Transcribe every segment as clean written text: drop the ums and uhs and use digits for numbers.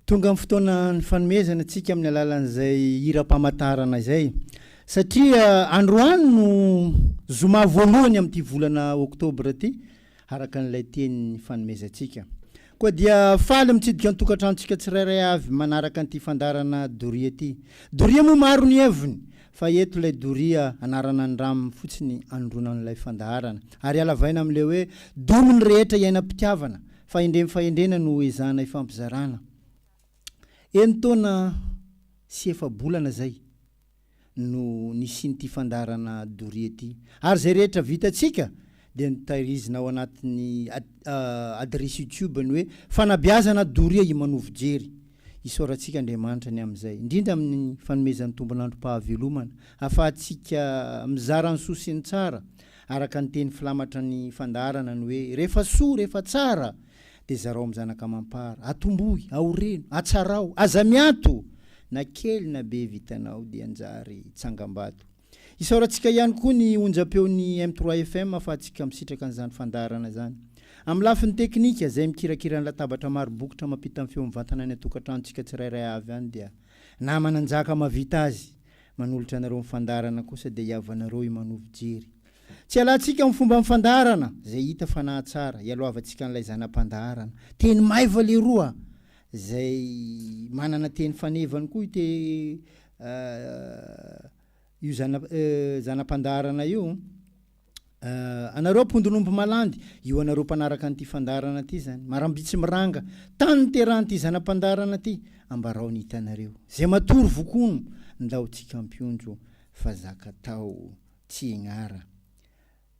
Tonga amin'ny fotoana ny fanomezana antsika amin'ny alalan'izay hiram-pamantarana izay. Satria androany no zoma voalohany amin'ity volana oktobra ity, araka an'ilay teny nifanomezantsika. Koa dia faly mitsidika ny tokantranontsika tsirairay avy manaraka an'ity fandaharana doria ity. Doria moa maro ny heviny, fa eto ilay doria anarana andraminy fotsiny anondroana an'ilay fandaharana. Ary halavaina amin'ilay hoe domy ny rehetra iainam-pitiavana, fahendrem fahendrena no ezahana ifampizarana. Enin-taona sy efa-bolana izay no nisian'ity fandaharana doria ity. Ary izay rehetra vitantsika dia notahirizina ao anatin'ny adiresy YouTube ny hoe Fanabeazana Doria i Manovo Jery. Isaorantsika Andriamanitra ny amin'izay, indrindra amin'ny fanomezany tombon'androm-pahavelomana, ahafahantsika mizara ny soa sy ny tsara, araka ny teny filamatra ny fandaharana ny hoe rehefa soa, rehefa tsara dia zarao amin'ny zanaka amam-para, atombohy, aoreno, atsarao, aza miato! Na kely na be vitanao dia anjary tsangambato. Isaorantsika ihany koa ny onjam-peon'ny M3 FM ahafahantsika misitraka an'izany fandaharana izany. Amin'ny lafiny teknika, izay mikirakira ny latabatra maro bokotra mampita ny feo mivantana any an-tokantranontsika tsirairay avy any dia namana Njaka mahavita azy. Manolotra anareo ny fandaharana kosa dia hiavanareo i Manovo Jery. Tsy ialantsika amin'ny fomban'ny fandaharana, izay hita fa nahatsara, ialohavantsika an'ilay zana-pandaharana. Teny maiva leroa! Izay manana teny fanevany koa io te io zana zana-pandaharana io. Anareo Ampondronomby Malandy, io anareo mpanaraka an'ity fandaharana ity izany. Marambitsy miranga, tany niterahan'ity zana-pandaharana ity, ambarao ny hitanareo. Izay matory vokono, ndao tsika ampionjo fa zaka tao tsy hignara.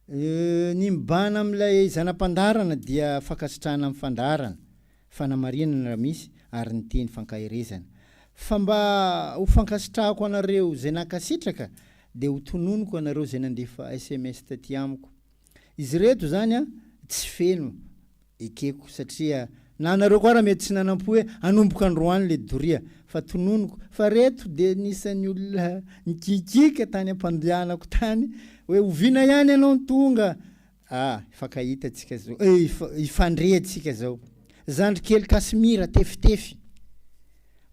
Ny mibahana amin'ilay zana-pandaharana dia fankasitrahana amin'ny fandaharana, fanamarinana raha misy, ary ny teny fankaherezana. Fa mba ho fankasitrahako anareo izay nankasitraka dia ho tononiko anareo izay nandefa sms taty amiko. Izy ireto izany an, tsy feno, ekeko, satria na nareo koa ara mety tsy nanampo hoe hanomboka androany le doria, fa tononiko, fa reto dia anisan'ny olona nikikiaka tany am-pandehanako tany hoe oviana ihany ianao no tonga, ah, hifankahita tsika zao, eh, hifandre tsika zao. Zandry kely Casimir, tefitefy,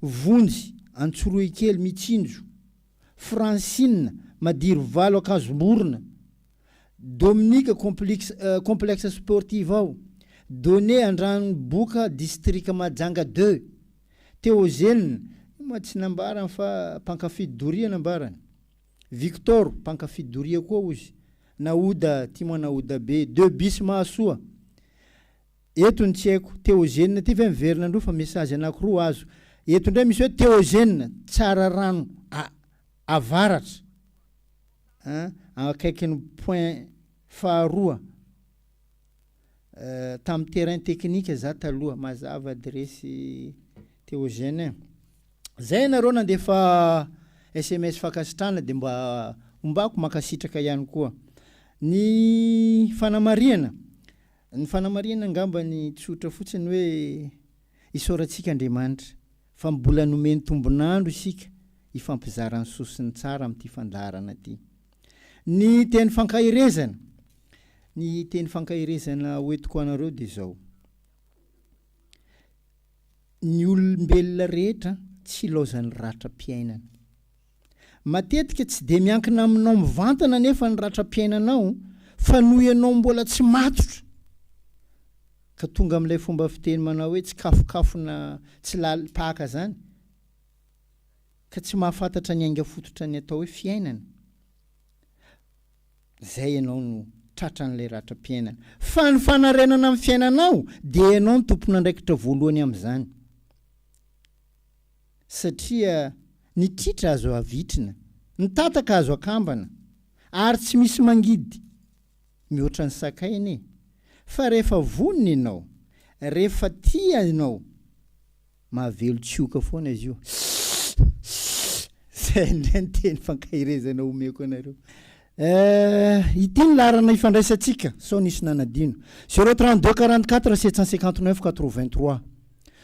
Vonjy, Antsorohikely, Mitsinjo, Francine, Madirovalo Ankazomborona, Dominique Complexe Complexe Sportive ao, Donné Andranoboka Distrika Mahajanga deux, Théogène, io moa tsy nambarany fa mpankafy doria nambarany, Victor, mpankafy doria koa ozy, Naoda, ty moa Naoda be, deux bis Mahasoa. Eto ny tsy haiko, Théogène ty ve miverina indroa fa message anakiroa azo. Eto indray misy hoe Théogène, Tsararano a avaratra an, akaikin'ny point faharoa tamin'ny terrain technique za taloha, mazava adiresy Théogène e. Zay ianareo nandefa sms fankasitrahana dia mba ombako mankasitraka ihany koa. Ny fanamarihana. Ny fanamarihana angamba ny tsotra fotsiny hoe isaorantsika Andriamanitra fa mbola nomeny tombon'andro isika hifampizara ny soa sy ny tsara amin'ity fandaharana ity. Ny teny fankaherezana, ny teny fankaherezana hoentiko anareo dia izao, ny olombelona rehetra tsy ilaozan'ny ratram-piainana. Matetika tsy dia miankina aminao mivantana anefa ny ratram-piainanao fa noho ianao mbola tsy matotra ka tonga amin'ilay fomba fiteny manao hoe tsy kafokafona tsy lalim-paka zany ka tsy mahafantatra ny ainga fototra ny atao hoe fiainana. Zay ianao no tratran'ilay ratram-piainana. Fa ny fanarenana amin'ny fiainanao dia ianao no tompon'andraikitra voalohany amin'izany. Satria ny tritra azo avitrina, ny tataka azo akambana, ary tsy misy mangidy mihoatra ny sakay anie. Fa rehefa vonona ianao, rehefa tia ianao, mahavelon-tsioka foana izy io. Zay indray ny teny fankaherezana omeko anareo. Eh, ity ny laharana ifandraisantsika, sao nisy nanadino. 032 44 759 83.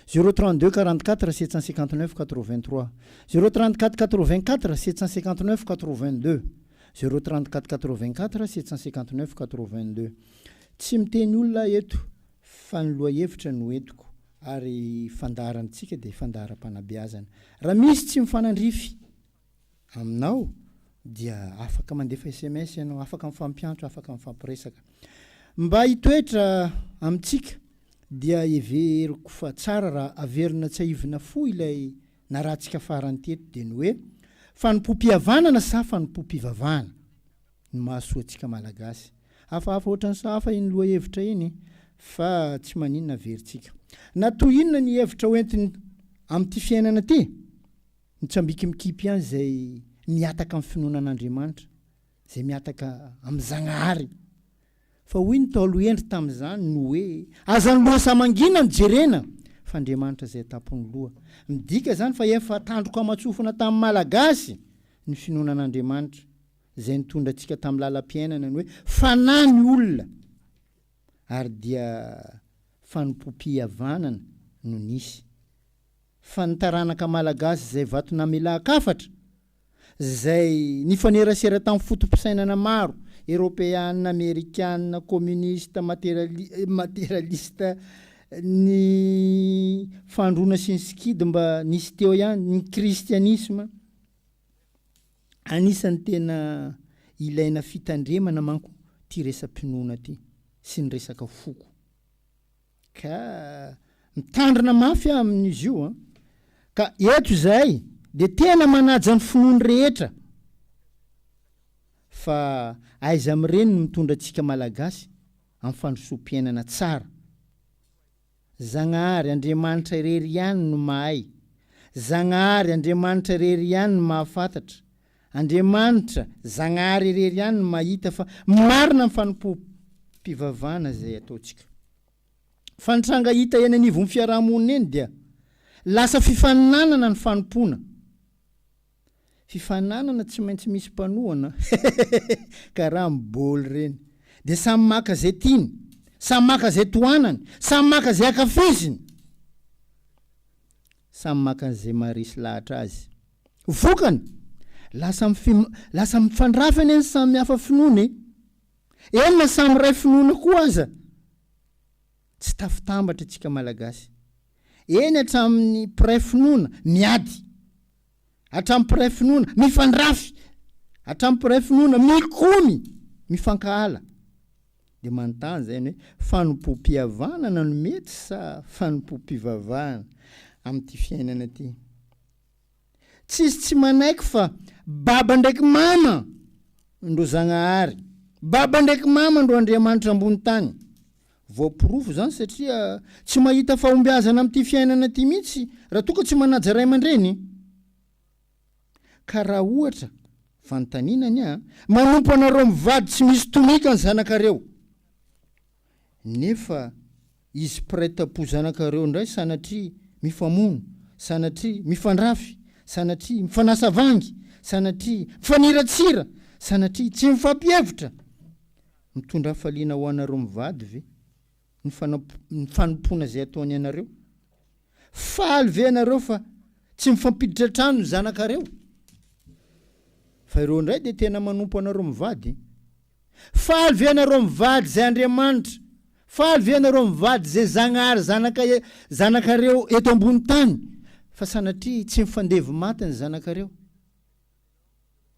032 44 759 83. 034 84 759 82. 034 84 759 82. Tsy miteny olona aho eto fa ny lohahevitra no entiko. Ary fandaharantsika dia fandaharam-panabeazana. Raha misy tsy mifanandrify aminao dia afaka mandefa sms ianao, afaka mifampiantso, afaka mifampiresaka. Mba hitoetra amintsika dia heveriko fa tsara raha averina tsiahivina fohy ilay narahantsika farany teto dia ny hoe fanompoam-pihavanana sa fanompoam-pivavahana no mahasoa antsika Malagasy. Hafahafa ohatran'ny sahafa iny lohahevitra iny fa tsy maninona averintsika. Na toy inona ny hevitra hoentiny amin'ity fiainana ity, mitsambiki-mikipy ihany izay mihataka amin'ny finoana an'Andriamanitra, izay mihataka amin'i Zagnahary. Fa hoy ny Ntaolo hendry tamin'izany no hoe, aza ny loha mangina no jerena fa Andriamanitra izay an-tampon'ny loha. Midika izany fa efa tandroka aman-tsofina tamin'ny Malagasy ny finoana an'Andriamanitra, izay nitondra antsika tamin'ny lalam-piainana ny hoe fanahy ny olona ary dia fanompoam-pihavanana no nisy. Fa ny taranaka Malagasy izay vato namelan-kafatra, izay nifanerasera tamin'ny foto-pisainana maro, Eropeana, Amerikana, Kominista, materialista, ny fandroana sy ny sikidy mba nisy teo ihany, ny kristianisma. Anisan'ny tena ilaina fitandremana manko ity resa-pinoana ity sy ny resaka foko. Ka mitandrina mafy aho amin'izy io an! Ka eto izahay dia tena manaja ny finoan'ny rehetra fa aiza amin'ireny no mitondra antsika Malagasy amin'ny fandrosoam-piainana tsara? Zagnahary, Andriamanitra irery ihany no mahay. Zagnahary, Andriamanitra irery ihany no mahafantatra. Andriamanitra, Zagnahary irery ihany no mahita fa marina ny fanompoam-pivavahana izay ataontsika. Fa ny tranga hita eny anivon'ny fiaraha-monina eny dia lasa fifaninanana ny fanompoana. Fifaninanana tsy maintsy misy mpanohana karaha am bôly reny. De samy maka zay tiany, samy maka zay tohanany, samy maka zay ankafiziny. Samy maka an'izay maharesy lahatra azy. Vokany, lasa lasa mifandrafy anie ny samy hafa finoana e! Eny na samy iray finoana koa aza, tsy tafitambatra isika Malagasy. Eny hatramin'ny mpiray finoana miady, hatramin'ny mpiray finoana mifandrafy, hatramin'ny mpiray finoana mikomy, mifankahala. Dia manontany izay ny hoe fanompoam-pihavanana no mety sa fanompoam-pivavahana amin'ity fiainana ity? Tsisy tsy manaiky fa baba ndraiky mama ndro Zagnahary, baba ndraiky mama ndro Andriamanitra ambony tany. Voaporofo izany satria tsy mahita fahombiazana amin'ity fiainana ity mihitsy raha toa ka tsy manaja ray aman-dreny. Ka raha ohatra, fanontaniana anie an, manompo anareo mivady tsy misy tomika ny zanakareo, nefa izy mpiray tampo zanakareo indray sanatria mifamono, sanatria mifandrafy, sanatria mifanasa vangy, sanatria mifaniratsira, sanatria tsy mifampihevitra, mitondra hafaliana ho anareo mivady ve ny ny fanompoana izay ataony anareo? Faly ve ianareo fa tsy mifampiditra an-trano ny zanakareo? Fa ireo indray dia tena manompo anareo mivady. Faly ve ianareo mivady izay Andriamanitra? Faly ve ianareo mivady izay Zagnahary zanaka zanakareo eto ambony tany? Fa sanatria tsy mifandevo maty ny zanakareo.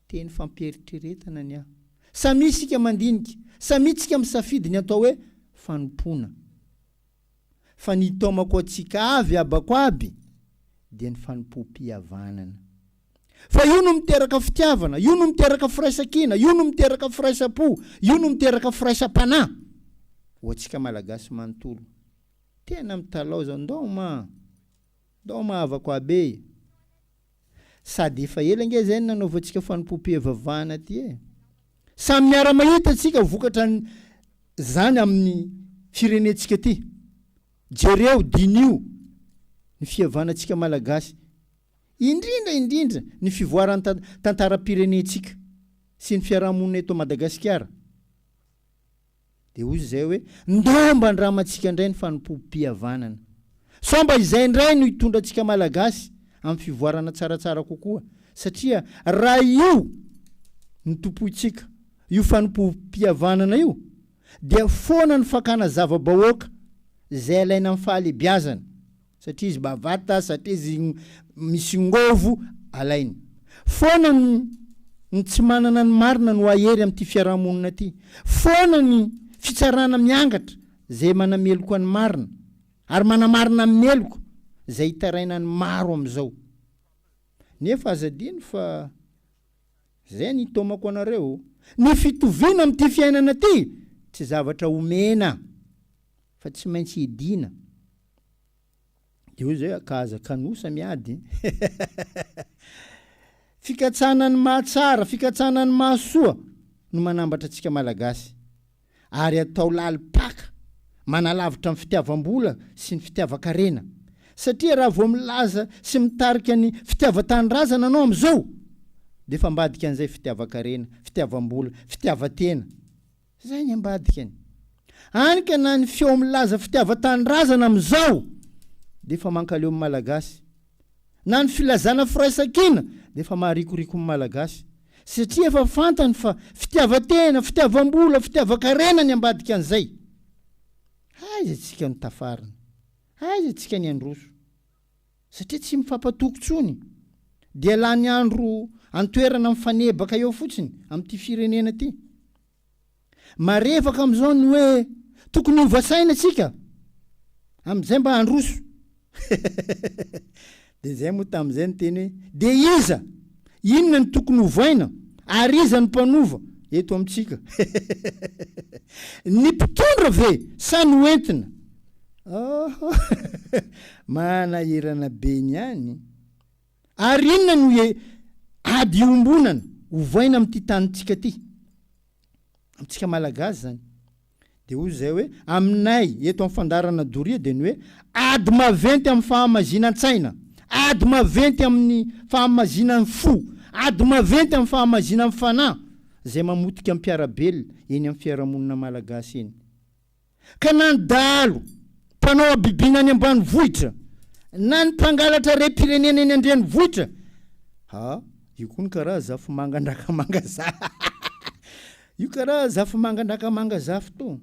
Teny fampieritreretana ny ahy. Samia isika mandinika, samia tsika misafidy ny atao hoe fanompoana. Fa ny itaomako antsika avy abako aby dia ny fanompoam-pihavanana. Fa io no miteraka fitiavana, io no miteraka firaisankina, io no miteraka firaisam-po, io no miteraka firaisam-panahy ho antsika Malagasy manontolo. Tena mitalaho zao, ndao ma, ndao ma havako aby e! Sady efa ela ange zay no nanaovantsika fanompoam-pihevavahana aty e! Samy miara-mahita tsika vokatra zany amin'ny firenentsika ty. Jereo, diniho ny fihavanantsika Malagasy. Indrindra indrindra ny fivoaran'ny tantaram-pirenentsika sy ny fiarahamonina eto Madagasikara. Dia hoy izay hoe, ndao mba andramantsika indray ny fanompoam-pihavanana. Sao mba izay indray no hitondra antsika Malagasy amin'ny fivoarana tsaratsara kokoa, satria raha io no tompointsika, io fanompoam-pihavanana io, dia foana ny fakana zava-bahoaka izay alaina amin'ny fahalebiazana. Satria izy bavata, satria izy misy ngovo, alainy. Foana ny ny tsy manana ny marina no ahery amin'ity fiarahamonina ity. Foana ny fitsarana miangatra izay manameloka ny marina ary manamarina ny meloka izay itarainan'ny maro amin'izao. Nefa aza adino fa izay ny itaomako anareo, ny fitoviana amin'ity fiainana ity tsy zavatra omena fa tsy maintsy hidiana. Dia hoy izay ka aza kanosa miady. Fikatsahana ny mahatsara, fikatsahana ny mahasoa no manambatra antsika Malagasy. Ary atao lalim-paka, manalavitra ny fitiavam-bola sy ny fitiavan-karena. Satria raha vao milaza sy mitarika ny fitiavan-tanindrazana anao amin'izao, dia efa ambadika an'izay fitiavan-karena, fitiavam-bola, fitiavan-tena. Zay ny ambadikany. Any ka na ny feo milaza fitiavan-tanindrazana amin'izao dia efa mankaleo ny Malagasy. Na ny filazana firaisankina dia efa maharikoriko ny Malagasy. Satria efa fantany fa fitiavan-tena, fitiavam-bola, fitiavan-karena ny ambadika an'izay. Aiza isika no tafarina? Aiza isika ny handroso? Satria tsy mifampatoky intsony. Dia lany andro an-toerana mifanebaka eo fotsiny amin'ity firenena ity. Marefaka amin'izao ny hoe tokony hiova saina isika amin'izay mba handroso. Dia izay moa tamin'izay niteny hoe dia iza? Inona no tokony hovaina ary iza no mpanova eto amintsika? Ny mpitondra ve sa ny hoentina? Ohoh! Manahirana be ny any. Ary inona no ady iombonana ovaina amin'ity tanintsika ity? Amintsika Malagasy izany. Dia hoy izay hoe, aminay eto amin'ny fandaharana doria dia ny hoe ady maventy amin'ny fahamazinan-tsaina, ady maventy amin'ny fahamazinan'ny fo, ady maventy amin'ny fahamazinan'ny fanahy izay mamotika ny mpiara-belona eny amin'ny fiarahamonina malagasy eny. Ka na ny dahalo mpanao habibiana any ambanivohitra na ny mpangalatra harem-pirenena eny an-drenivohitra, ha, io koa ny karaha zafimanga andrakamanga za io karaha zafimanga andrakamanga zafy to.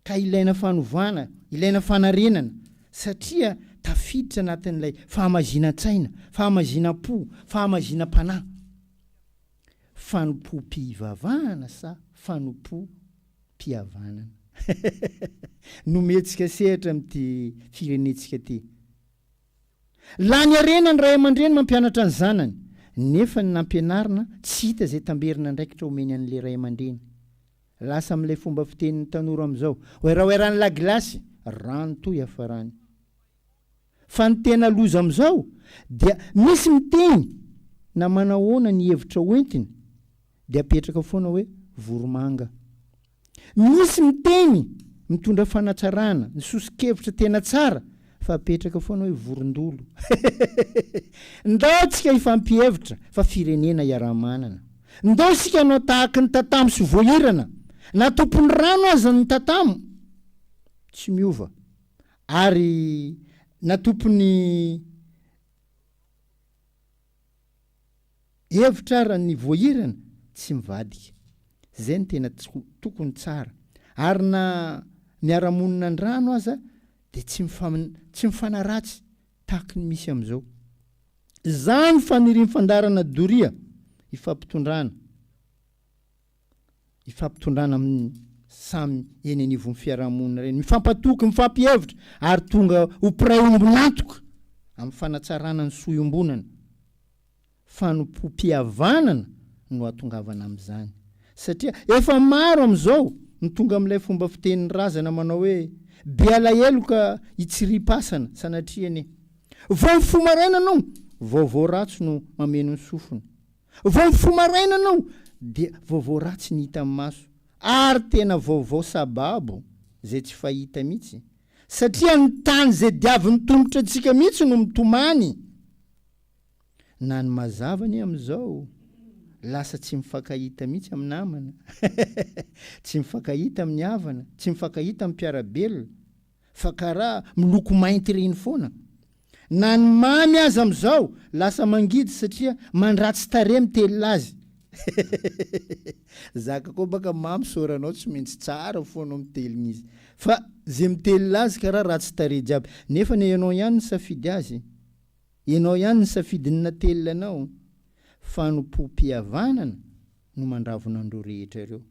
Ka ilaina fanovana, ilaina fanarenana satria tafiditra anatin'ilay fahamazinan-tsaina, fahamazinam-po, fahamazinam-panahy. Fanompoam-pivavahana sa fanompoam pihavanana nomentsika sehatra amin'ity firenentsika ity. Lany harena ny ray aman-dreny mampianatra ny zanany, nefa ny nampianarina tsy hita izay tamberin'andraikitra omeny an'ilay ray aman-dreny. Lasa amin'ilay fomba fitenin'ny tanora amin'izao, oeraoeran'ny lagilasy, rano toa iafarany. Fa ny tena loza amin'izao dia misy miteny na manahoana ny hevitra hoentiny dia apetraka foana hoe voromanga. Misy miteny mitondra fanatsarana, ny soso-kevitra tena tsara fa apetraka foana hoe vorondolo. Ndao tsika hifampihevitra fa firenena iaraha-manana. Ndao isika hanao tahaky ny tatamo sy voahirana. Na tompon'ny rano aza ny tatamo tsy miova. Ary na tompon'ny hevitra ara ny voahirana tsy mivadika. Zay no tena tokony tsara. Ary na miara-monina an-drano aza dia tsy tsy mifanaratsy tahaky ny misy amin'izao. Izany fanirian'ny fandaharana doria ifampitondrana. Ifampitondrana amin'ny samy eny anivon'ny fiarahamonina ireny, mifampatoky, mifampihevitra ary tonga ho mpiray ombon'antoka amin'ny fanatsarana ny soa iombonana. Fanompoam-pihavanana no hahatongavana amin'izany. Satria efa maro amin'izao no tonga amin'ilay fomba fitenin'ny razana manao hoe, be alahelo ka itsiriam-pasana, sanatria anie. Vao mifoha maraina anao, vaovao ratsy no mameno ny sofina. Vao mifoha maraina anao dia vaovao ratsy ny hitan'ny maso ary tena vaovao sababo izay tsy fahita mihitsy satria ny tany izay diavin'ny tongotra antsika mihitsy no mitomany na ny mazava anie amin'izao lasa tsy mifankahita mihitsy amin'ny namana tsy mifankahita amin'ny havana tsy mifankahita amin'ny mpiara-belona fa karaha miloko mainty ireny foana. Na ny mamy aza amizao lasa mangidy satria mandratsy tarehy mitelina azy. Zaka koa baka mamy sôranao tsy maintsy tsara fô anao miteligna izy. Fa ze mitelina azy karaha ratsy tarehy jiaby. Nefa anie ianao ihany nisafidy azy e. Ianao ihany nisafidy ny natelina anao. Fanompoam-pihavanana no mandravona an'ireo rehetra ireo.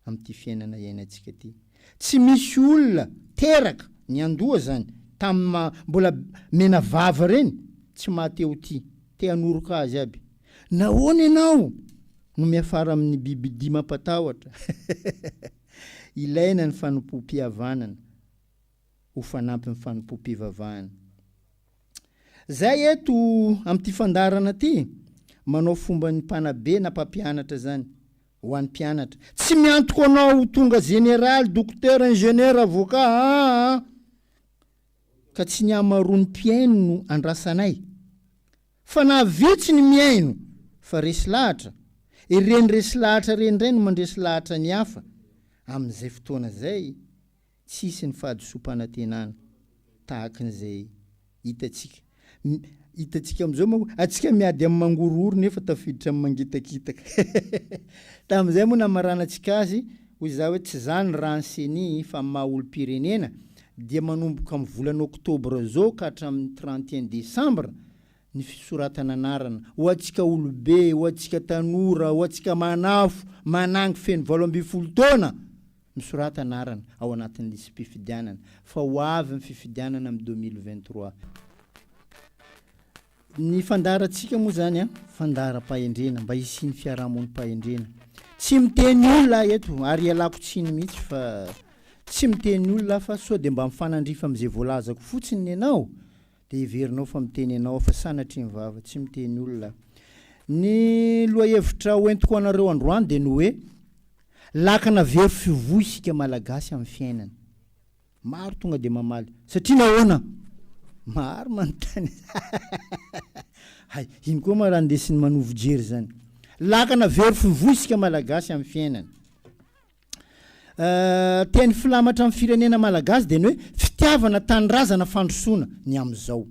amin'ity fiainana iainantsika ity. Tsy misy olona teraka niandoha zany tamin'ny maha mbola menavava ireny tsy maha te ho tia, te hanoroka azy aby. Nahoana ianao no miafara amin'ny bibidia mampatahotra? Ilaina ny fanompoam-pihavanana ho fanampin'ny fanompoam-pivavahana. Zay eto amin'ity fandaharana ity manao fomban'ny mpanabe na mpampianatra zany. Ho an'ny mpianatra. Tsy miantoko anao ho tonga jeneraly, dokotera, ingénieur, avocat aa. Ka tsy ny hamaroan'ny mpihaino no andrasanay. Fa na vitsy ny mihaino fa resy lahatra, ireny resy lahatra ireny indray no mandresy lahatra ny hafa, amin'izay fotoana izay tsy hisy ny fahadisoam-panantenana tahaka an'izay hitantsika. Hitantsika amin'izao manko, antsika miady amin'ny mangorohoro nefa tafiditra amin'ny mangitakitaka. Tamin'izay moa namaranantsika azy, hoy izaho hoe tsy izany raha ny ceni fa amin'ny maha olom-pirenena dia manomboka amin'ny volana oktobra izao ka hatramin'ny 31 desambra ny fisoratana anarana, ho antsika olobe, ho antsika tanora, ho antsika manafo, manangy feno 18 taona, misorata anarana ao anatin'ny lisi-pifidianana fa ho avy ny fifidianana amin'ny 2023. Ny fandaharantsika moa izany an, fandaharam-pahendrena, mba hisian'ny fiarahamonim-pahendrena. Tsy miteny olona aho eto ary ialako tsiny mihitsy fa tsy miteny olona aho fa sao dia mba mifanandrify amin'izay voalazako fotsiny ny anao dia heverinao fa miteny anao aho fa sanatria ny vava, tsy miteny olona aho. Ny lohahevitra hoentiko ho anareo androany dia ny hoe Lakana very fivoy isika Malagasy amin'ny fiainana. Maro tonga dia mamaly. Satria nahoana? Maro manontany. Hay, ino koa ma raha ndesin'ny manovo jery zany? Lakana very fivoy isika Malagasy amin'ny fiainana. Euh, teny filamatra amin'ny firenena Malagasy dia ny hoe fitiavana tanindrazana fandrosoana ny amin'izao.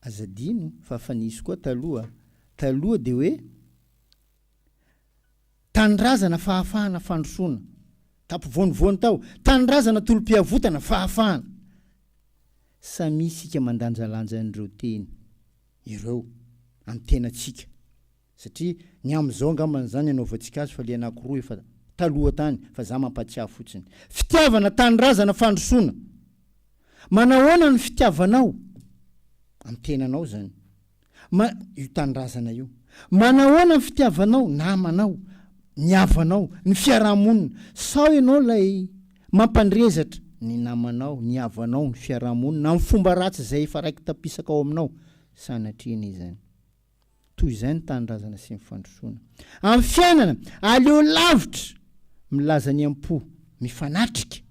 Aza adino fa efa nisy koa taloha. Taloha dia hoe Tanindrazana fahafahana fandrosoana. Tampovoanivoany tao. Tanindrazana tolom-piavotana fahafahana. Samia isika mandanjalanja an'ireo teny ireo amin'ny tenantsika. Satria ny amin'izao angambany izany anaovantsika azy fa le anankiroa efa taloha tany fa za mampatsiahy fotsiny. Fitiavana tanindrazana fandrosoana. Manahoana ny fitiavanao amin'ny tenanao izany? Ma, io tanindrazana io. Manahoana ny fitiavanao namanao, ny havanao, ny fiarahamonina? Sao ianao ilay mampandrezatra ny namanao, ny havanao, ny fiarahamonina amin'ny fomba ratsy izay efa raiki-tapisaka ao aminao? Sanatria anie izany. Toy izay ny tanindrazana sy ny fandrosoana. Amin'ny fiainana, aleo lavitra milaza ny am-po, mifanatrika.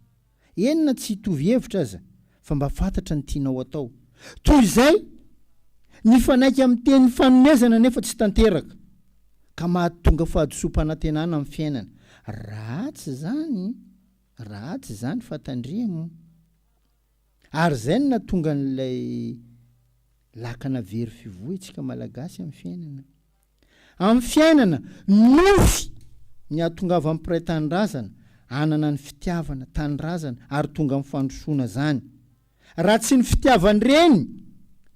Eny na tsy hitovy hevitra aza fa mba fantatra ny tianao atao. Toy izay nifanaiky amin'ny teny fanomezana nefa tsy tanteraka ka mahatonga fahadisoam-panantenana amin'ny fiainana. Ratsy izany, ratsy izany fa tandremo. Ary izay no nahatonga an'ilay lakana very fivoy antsika Malagasy amin'ny fiainana. Amin'ny fiainana, nofy ny hahatongavan'ny mpiray tanindrazana hanana ny fitiavana tanindrazana ary tonga amin'ny fandrosoana zany. Raha tsy ny fitiavan-dreny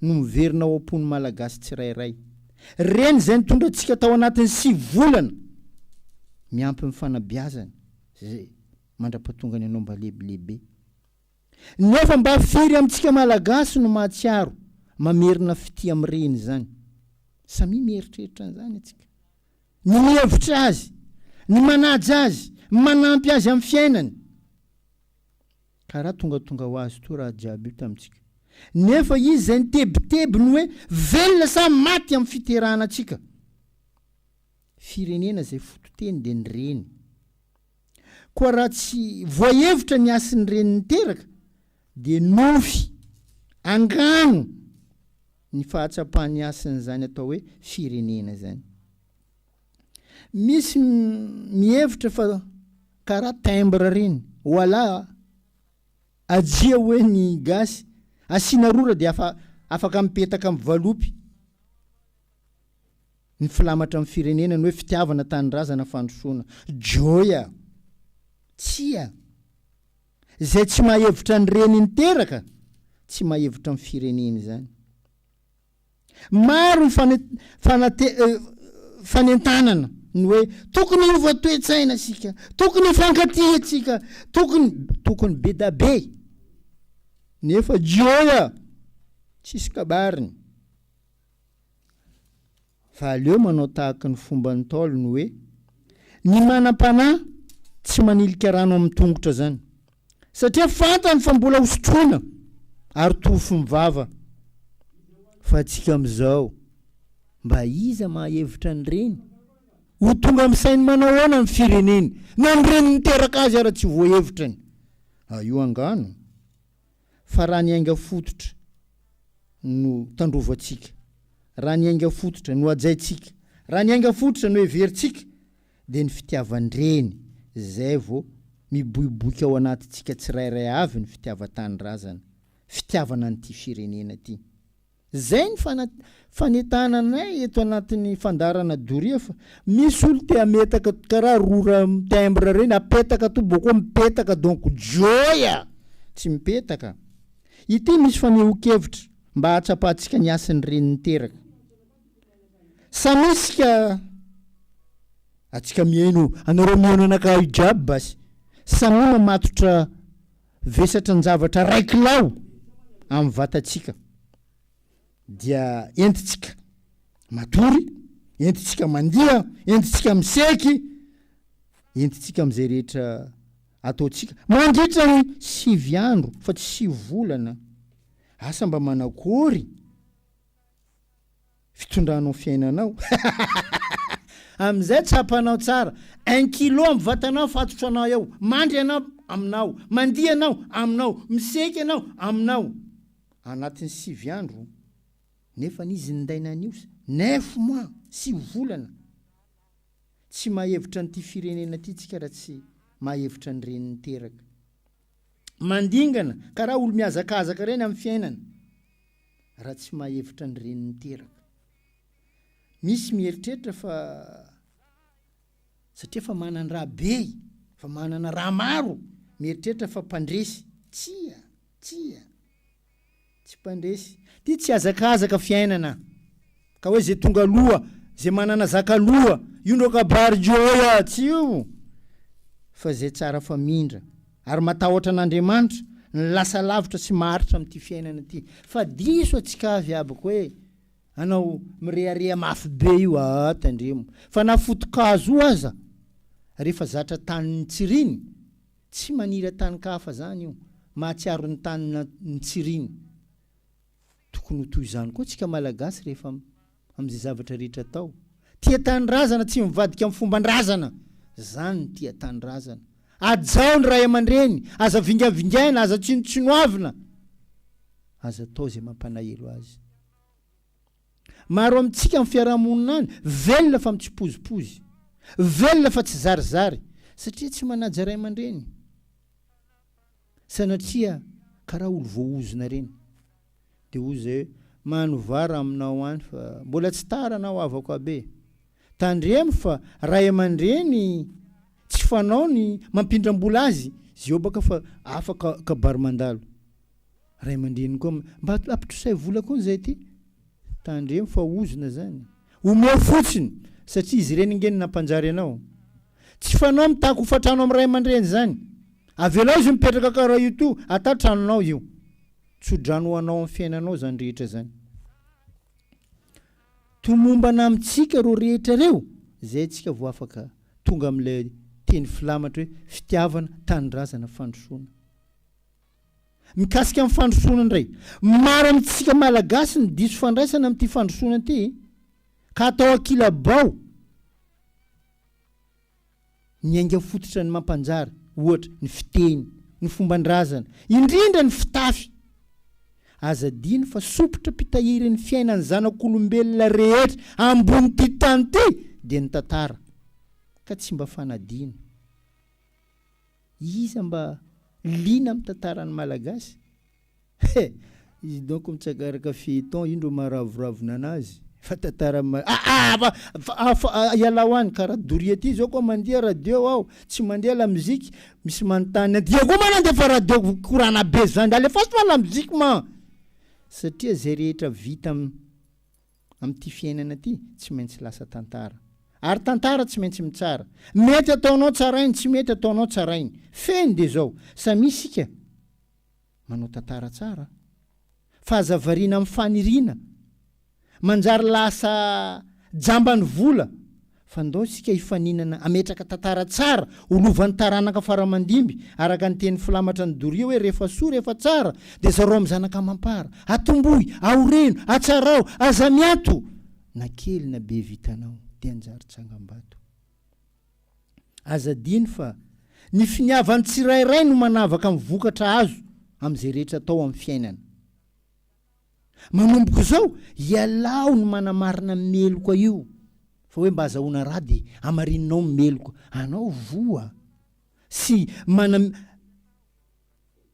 no miverina ao am-pon'ny Malagasy tsirairay. Reny izay nitondra antsika tao anatin'ny 9 volana miampy ny fanabeazana izay mandra-pahatongany anao mba lehibilehibe. Nefa mba firy amintsika Malagasy no mahatsiaro mamerina fitia amin'ny reny izany? Samia mieritreritra an'izany antsika. Ny mihevitra azy, ny manaja azy, ny manampy azy amin'ny fiainany. Karaha tongatonga ho azy toa raha jiaby io tamintsika. Nefa izy izay nitebiteby ny hoe velona sa maty amin'ny fiterahana antsika. Firenena izay fototeny dia ny reny. Koa raha tsy voahevitra ny hasin'ny reny niteraka dia nofy, angano, ny fahatsapan'ny hasin'izany atao hoe firenena izany. Misy mihevitra fa karaha timbre ireny, voilà, ajia hoe ny gasy, asiana rora dia afaka mipetaka amin'ny valopy. Ny filamatra amin'ny firenena ny hoe fitiavana tanindrazana fandrosoana. Joy a! Tsia! Izay tsy mahevitra ny reny niteraka, tsy mahevitra ny firenena izany. Maro ny fane fanentanana ny hoe tokony hiova toe-tsaina isika, tokony hifankatia isika, tokony, tokony be da be. Nefa Joy a! Tsisy kabariny. Fa aleo manao tahaky ny fomban'ny Ntaolo ny hoe, ny manam-panahy tsy manilika rano amin'ny tongotra zany. Satria fantany fa mbola ho sotroina ary tofomy vava. Fa antsika amin'izao, mba iza mahahevitra an'ireny? Ho tonga amin'ny sainy manao ahoana ny fireneny? Na ny reny niteraka azy ara tsy voahevitrany. Ah io angano. Fa raha ny ainga fototra no tandrovantsika, raha ny ainga fototra no hajaintsika, raha ny ainga fototra no heverintsika, dia ny fitiavan-dreny izay vao miboiboika ao anatintsika tsirairay avy ny fitiavan-tanindrazana, fitiavana an'ity firenena ity. Zay ny fanentananay eto anatin'ny fandaharana doria fa misy olo te hametaka karaha rora timbre reny apetaka to boko mipetaka donc joy a! Tsy mipetaka. Ity misy fanehoan-kevitra mba hahatsapantsika ny hasin'ny reny niteraka. Samy isika atsika mihaino anareo mihaino anakahy io jiaby basy samia mamatotra Vesatran-javatra ray kilao amin'ny vatantsika dia entintsika matory, entintsika mandiha, entintsika miseky, entintsika amin'izay rehetra ataontsika mandritra ny 9 andro fa tsy 9 volana. Asa mba manakory? Fitondranao fiainanao Amin'izay tsapanao tsara Un kilo amin'ny vatanao fatotra anao eo Mandry ianao aminao Mandihy ianao aminao Miseky ianao aminao Anatin'ny 9 andro Nefa izy nindaina an'io Neuf mois 9 volana Tsy mahevitra an'ity firenena ity tsika raha tsy mahevitra ny reny niteraka Mandingana karaha olo mihazakazaka reny amin'ny fiainana raha tsy mahevitra ny reny niteraka. Misy mieritreritra fa satria fa manan-draha be, fa manana raha maro, mieritreritra fa mpandresy. Tsia, tsia. Tsy mpandresy. Ty tsy hazakazaka fiainana. Ka hoe ze tonga aloha, ze manana zaka aloha, io ndro kabary joy a! Tsy io! Fa ze tsara famindra, ary matahotra an'Andriamanitra, ny lasa lavitra sy maharitra amin'ity fiainana ity. Fa diso antsika avy abako hoe, anao mirehareha mafy be io, aa tandremo. Fa na foto-kazo io aza, rehefa zatra tany nitsiriny, Tsy maniry an-tanin-kafa zany io, mahatsiaro ny tany nitsiriny. Tokony ho toy izany koa tsika Malagasy rehefa amin'izay zavatra rehetra atao. Tia tanindrazana tsy mivadika amin'ny fomban-drazana. Zany ny tia tanindrazana. Hajao ny ray aman-dreny, aza vingavingaina, aza tsinontsinoavina, aza atao izay mampanahelo azy. Maro amintsika amin'ny fiarahamonina any, velona fa mitsipozipozy. Velona fa tsy zarizary. Satria tsy manaja ray aman-dreny. Sanatria karaha olo voaozona reny. Dia hoy zay hoe, manovà raha aminao any fa mbola tsy tara anao havako aby e. Tandremo fa ray aman-dreny tsy fanao ny mampindram-bola azy, zio baka fa hafa kabary mandalo. Ray aman-dreniny koa mba ampitrosay vola koa zay ty. Tandremo fa ozona zany. Omeo fotsiny satria izy ireny nge no nampanjary anao. Tsy fanao mitaky hofantrano amin'ny ray aman-dreny zany. Avelao izy mipetraka karaha io to, ata tranonao io. Tso-drano ho anao amin'ny fiainanao zany rehetra zany. Tomombana amintsika ireo rehetra ireo, zay tsika vao afaka tonga amin'ilay teny filamatra hoe fitiavana, tanindrazana, fandrosoana. Mikasika ny fandrosoana indray, maro amintsika Malagasy ny diso fandraisana amin'ity fandrosoana ity ka atao ankilabao ny ainga fototra ny mampanjary, ohatra, ny fiteny, ny fomban-drazana, indrindra ny fitafy. Aza adino fa sompitra mpitahiry ny fiainan'ny zanak'olombelona rehetra ambonin'ity tany ity dia ny tantara, ka tsy mba fanadino. Iza mba liana amin'ny tantaran'ny Malagasy? He! Izy donc mitsagaraka feuilleton io ndro maharavoravo nanazy. Fa tantara ma ah ah fa fa ialao any karaha doria ty zao koa mandeha radio aho tsy mandeha la musique misy manontany aty koa ma nandefa radio korana be zany alefaso fa la musique ma satria zay rehetra vita am amty fiainana ty tsy maintsy lasa tantara ary tantara tsy maintsy mitsara mety ataonao tsarainy tsy mety ataonao tsarainy feno de zao samia isika manao tantara tsara fa aza variana amin'ny faniriana manjary lasa jamban'ny vola fa ndao isika hifaninana hametraka tantara tsara ho lovan'ny taranaka faramandimby araka ny teny filamatra ny doria hoe rehefa soa rehefa tsara dia zarao amin'ny zanaka amam-para atombohy aoreno atsarao aza miato na kely na be vitanao dia anjary tsangambato Aza adino fa ny finiavan'ny tsirairay no manavaka ny vokatra azo amin'izay rehetra atao amin'ny fiainana. Manomboka izao, ialao ny manamarina ny meloka io fa hoe mba azahoana ra dia hamarininao ny meloka. Anao voa sy mana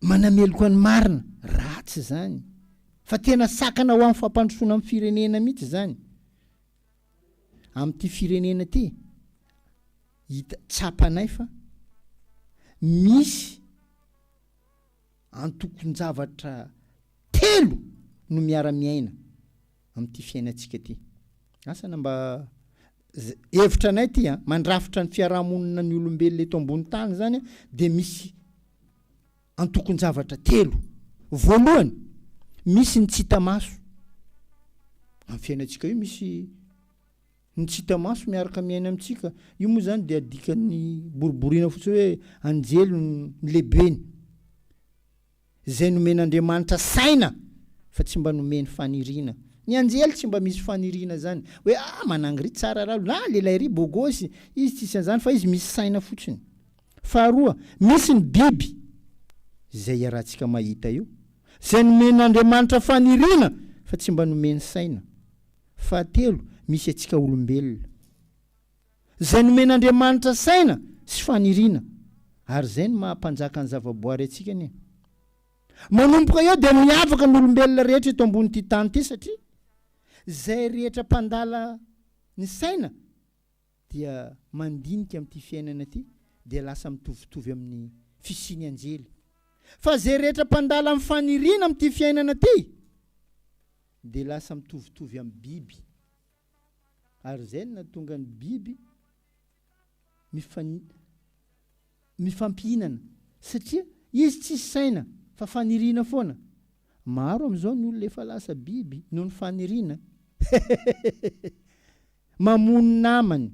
manameloka ny marina. Ratsy izany. Fa tena sakana ho amin'ny fampandrosoana ny firenena mihitsy izany. Amin'ity firenena ity, hita, tsapanay fa misy antokon-javatra telo no miara-miaina amin'ity fiainantsika ity. Asa na mba hevitra anay ity an, mandrafitra ny fiarahamonina ny olombelona eto ambony tany izany an, dia misy antokon-javatra telo. Voalohany, misy ny tsy hita maso. Amin'ny fiainantsika io misy ny tsy hita maso miaraka miaina amintsika. Io moa izany dia adikan'ny boriboriana fotsiny hoe anjely ny lehibeny. Izay nomen'Andriamanitra saina fa tsy mba nomeny faniriana. Ny anjely tsy mba misy faniriana izany. Hoe ah manangy ry tsara raha, ah lehilahy ry bogosy, izy tsisy an'izany fa izy misy saina fotsiny. Faharoa, misy ny biby, izay iarahantsika mahita io, izay nomen'Andriamanitra faniriana fa tsy mba nomeny saina. Fahatelo, misy antsika olombelona, izay nomen'Andriamanitra saina sy faniriana, ary izay no maha mpanjakan'ny zavaboary antsika anie. Manomboka eo dia miavaka ny olombelona rehetra eto ambonin'ity tany ity satria izay rehetra mpandala ny saina dia mandinika amin'ity fiainana ity dia lasa mitovitovy amin'ny fisian'ny anjely. Fa izay rehetra mpandala amin'ny faniriana amin'ity fiainana ity dia lasa mitovitovy amin'ny biby. Ary izay no nahatonga ny biby mifan mifampihinana satria izy tsisy saina fa faniriana foana. Maro amin'izao ny olona efa lasa biby noho ny faniriana. Mamono namany,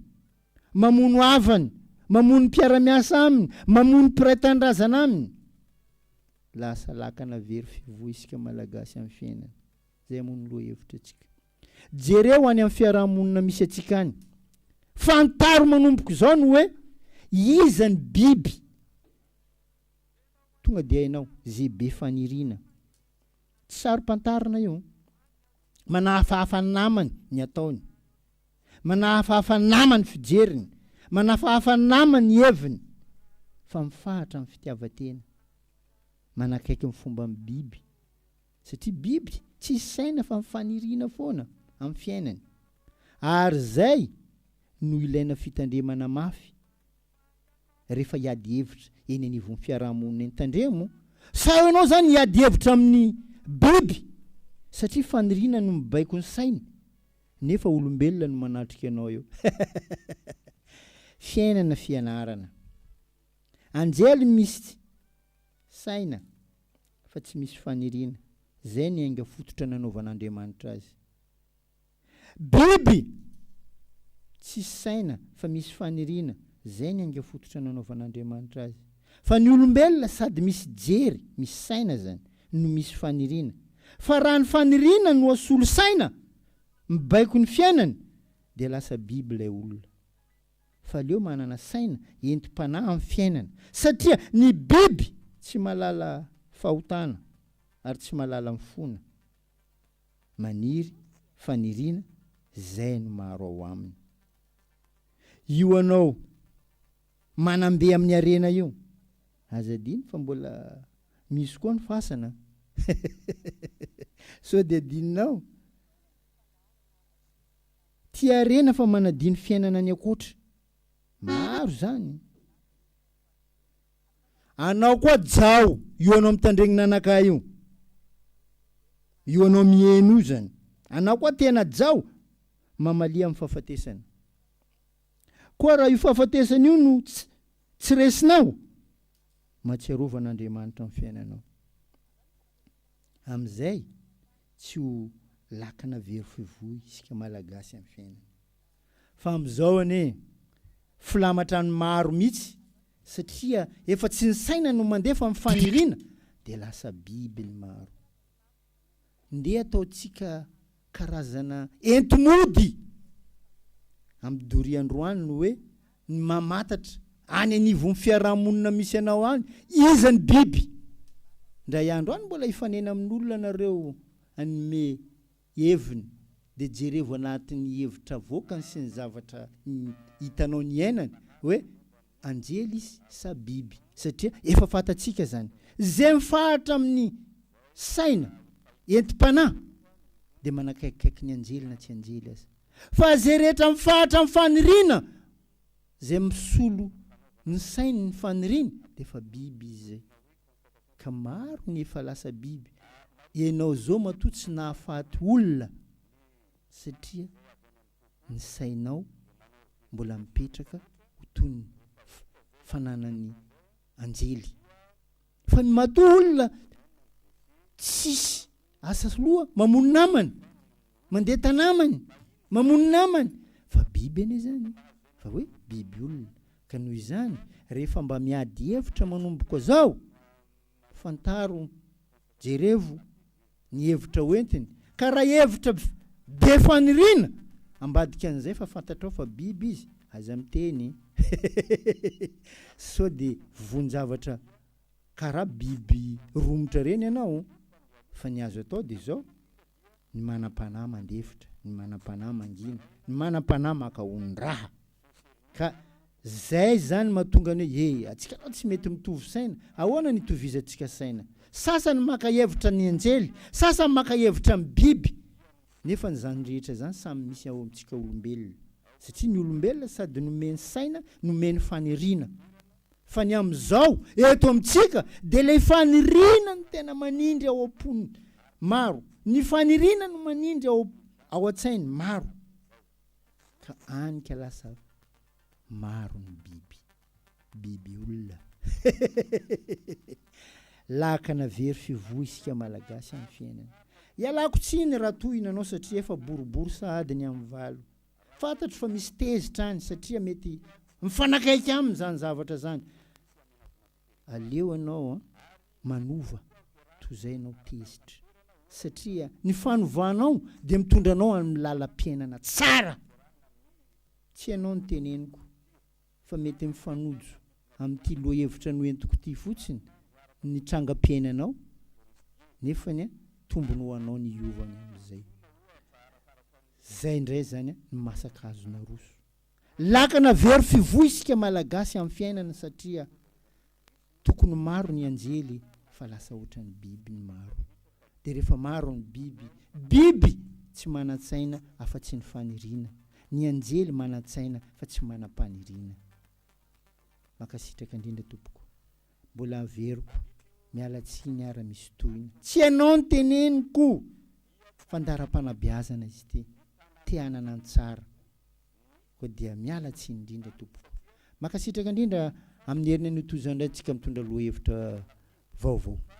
mamono havany, mamono mpiara-miasa aminy, mamono mpiray tanindrazana aminy. Lasa lakana very fivoy isika Malagasy amin'ny fiainana. Izay moa no lohahevitra antsika. Jereo any amin'ny fiarahamonina misy antsika any. Fantaro manomboka izao ny hoe iza ny biby tonga dia hainao, ze be faniriana. Tsy saro-pantarina io. Manahafahafa ny namany ny ataony. Manahafahafa ny namany fijeriny. Manafahafa ny namany ny heviny. Fa mifahatra amin'ny fitiavan-tena. Manakaiky ny fomban'ny biby. Satria biby tsisy saina fa mifaniriana foana amin'ny fiainany. Ary izay no ilaina fitandremana mafy rehefa hiady hevitra eny anivon'ny fiarahamonina eny. Tandremo sao ianao izany hiady hevitra amin'ny biby satria faniriana no mibaiko ny sainy nefa olombelona no manatrika anao eo. Fiainana fianarana. Anjely misy saina fa tsy misy faniriana. Izay ny ainga fototra nanaovan'Andriamanitra azy. Biby! Tsisy saina fa misy faniriana, zay ny ainga fototra nanaovan'Andriamanitra azy. Fa ny olombelona sady misy jery, misy saina zany, no misy faniriana. Fa raha ny faniriana no asolo saina, mibaiko ny fiainany, dia lasa biby ilay olona. Fa aleo manana saina entim-panahy amin'ny fiainana. Satria ny biby tsy mahalala fahotana ary tsy mahalala mifona. maniry faniriana zay no maro ao aminy. Io anao manambe amin'ny harena io, aza adino fa mbola misy koa ny fasana sao dia adinonao. Tia harena fa manadino fiainana any ankoatra. Maro zany. Anao koa Jao, io anao mitandregny nanakahy io. Io anao miheno io zany. Anao koa tena Jao, mamalia amin'ny fahafatesana. Koa raha io fahafatesana io no tsy resinao, mahatsiarova an'Andriamanitra amin'ny fiainanao. Amin'izay tsy ho lakana very fivoy isika Malagasy amin'ny fiainana. Fa amin'izao anie filamatra ny maro mihitsy satria efa tsy ny saina no mandeha fa ny faniriana dia lasa biby ny maro. Ndeha ataontsika karazana enti-mody amin'ny doria androany ny hoe ny mamatatra any anivon'ny fiarahamonina misy anao any iza ny biby. Indray andro any mbola hifanena amin'olona nareo hanome heviny dia jerevo anatin'ny hevitra avoakany sy ny zavatra hitanao niainany hoe anjely izy sa biby satria efa fantatsika zany ze mifahatra amin'ny saina entim-panahy dia manakaikikaiky ny anjely na tsy anjely aza fa ze rehetra mifahatra amin'ny faniriana ze misolo ny sainy ny faniriany dia efa biby izy zay. Ka maro ny efa lasa biby. Enao zao matoa tsy nahafaty olona satria ny sainao mbola mipetraka ho toy ny fananan'ny anjely. Fa ny matoa olona tsisy asa loha mamono namany, mandeha tanamany, mamono namany fa biby anie zany fa hoe biby olona. Ka noho izany, rehefa mba miady hevitra manomboka zao, fantaro, jerevo ny hevitra hoentiny, ka raha hevitra be faniriana ambadika an'izay fa fantatrao fa biby izy, aza miteny sao dia voan-javatra karaha biby romotra ireny ianao, fa ny azo atao dia izao, ny manam-panahy mandefitra, ny manam-panahy mangina, ny manam-panahy maka onon-draha. Ka zay zany mahatonga ny hoe e, atsika aloha tsy mety mitovy saina, ahoana ny itovizantsika saina? Sasany maka hevitra ny anjely, sasany maka hevitra ny biby, nefa ny zany rehetra zany samy misy ao amintsika olombelona, satria ny olombelona sady nomeny saina, nomeny faniriana. Fa ny amin'izao eto amintsika dia ilay faniriana no tena manindry ao am-pon'ny maro, ny faniriana no manindry ao ao an-tsain'ny maro, ka any ka lasa maro ny biby, biby olona. Lakana very fivoy isika Malagasy amin'ny fiainana. Ialako tsiny raha tohina anao satria efa boribory sahady ny amin'ny valo. Fantatro fa misy tezitra any satria mety mifanakaiky aminy zany zavatra zany. Aleo ianao an manova toy izay ianao tezitra satria ny fanovanao dia mitondra anao amin'ny lalam-piainana tsara. Tsy ianao no teneniko fa mety mifanojo amin'ity lohahevitra noentiko ity fotsiny ny trangam-piainanao nefany an tombony ho anao ny hiovany amin'izay. Zay indray zany ny masaka azo naroso. Lakana very fivoy isika Malagasy amin'ny fiainana satria tokony maro ny anjely fa lasa ohatran'ny biby ny maro. Dia rehefa maro ny biby, biby tsy manan-tsaina afa-tsy ny faniriana, ny anjely manan-tsaina fa tsy manam-paniriana. Mankasitraka indrindra tompoko. Mbola averiko, miala tsiny ara misy tohiny. Tsy ianao no teneniko! Fandaharam-panabeazana izy ity. Te hanana ny tsara. Koa dia miala tsiny indrindra tompoko. Mankasitraka indrindra amin'ny heriny anio toy izao indray tsika mitondra lohahevitra vaovao.